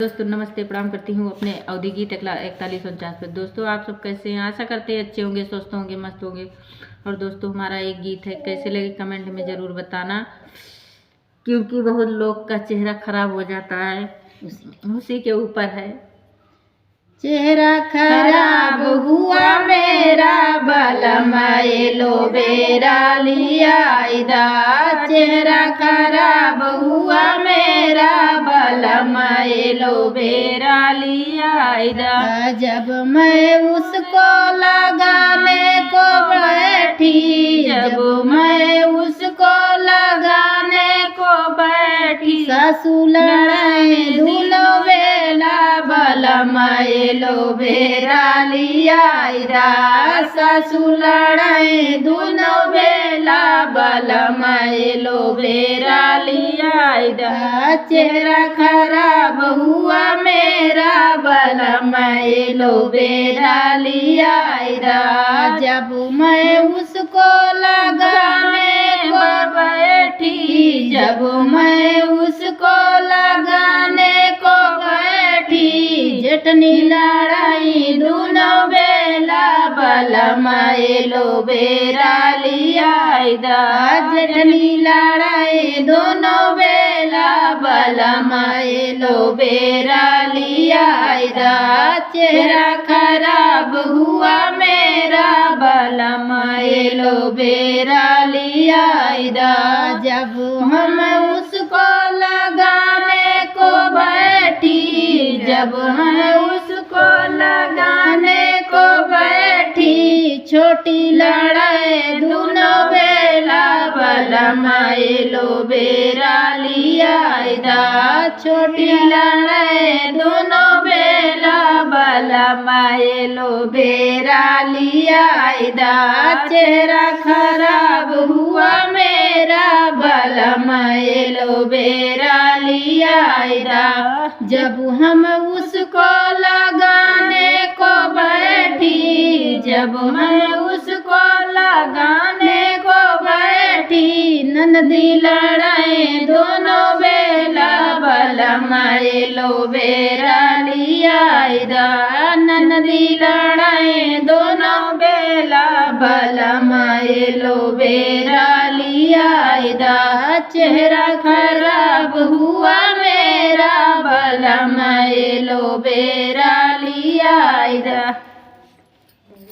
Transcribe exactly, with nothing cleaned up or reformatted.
दोस्तों नमस्ते, प्रणाम करती हूँ अपने अवधी गीत एकला-, इकतालीस उनचास पे। दोस्तों आप सब कैसे हैं? आशा करते हैं अच्छे होंगे, स्वस्थ होंगे, मस्त होंगे। और दोस्तों हमारा एक गीत है, कैसे लगे कमेंट में ज़रूर बताना, क्योंकि बहुत लोग का चेहरा खराब हो जाता है, उसी के ऊपर है। चेहरा खराब हुआ मेरा, बलम एलोवेरा लियाई दा। चेहरा खराब हुआ मेरा, बलम एलोवेरा लियाई दा। जब मैं उसको लगाने को बैठी, जब मैं उसको लगाने को बैठी, सासू लड़ाई दुनो बेला, बलम एलोवेरा लियाई दा। सासू लड़ाई दुनो बेला, बलम एलोवेरा लियाई दा। चेहरा खराब हुआ मेरा, बलम एलोवेरा लियाई दा। जब मैं उसको लगाने को बैठी, जब मैं उसको लगाने को बैठी, जेठनी लड़ाई दुनो बेला, बलम एलोवेरा लियाई दा। जेठनी लड़ाई दुनो बेला, बलम एलोवेरा लियाई दा। चेहरा खराब हुआ मेरा, बलम एलोवेरा लियाई दा। जब हम उसको लगाने को बैठी, जब हम उसको लगाने को बैठी, छोटी लड़ाई दुनो बेला, बलम एलोवेरा लियाई दा। छोटी लड़ाई दुनो बेला, बलम एलोवेरा लियाई दा। चेहरा खराब हुआ मेरा, बलम एलोवेरा लियाई दा। जब हम उसको लगाने को बैठी, जब मैं उसको लगाने को बैठी, ननदी लड़ाई दुनो बेला, बलम एलोवेरा लियाई दा। ननदी लड़ाई दुनो बेला, बलम एलोवेरा लियाई दा। चेहरा खराब हुआ मेरा, बलम एलोवेरा लियाई दा।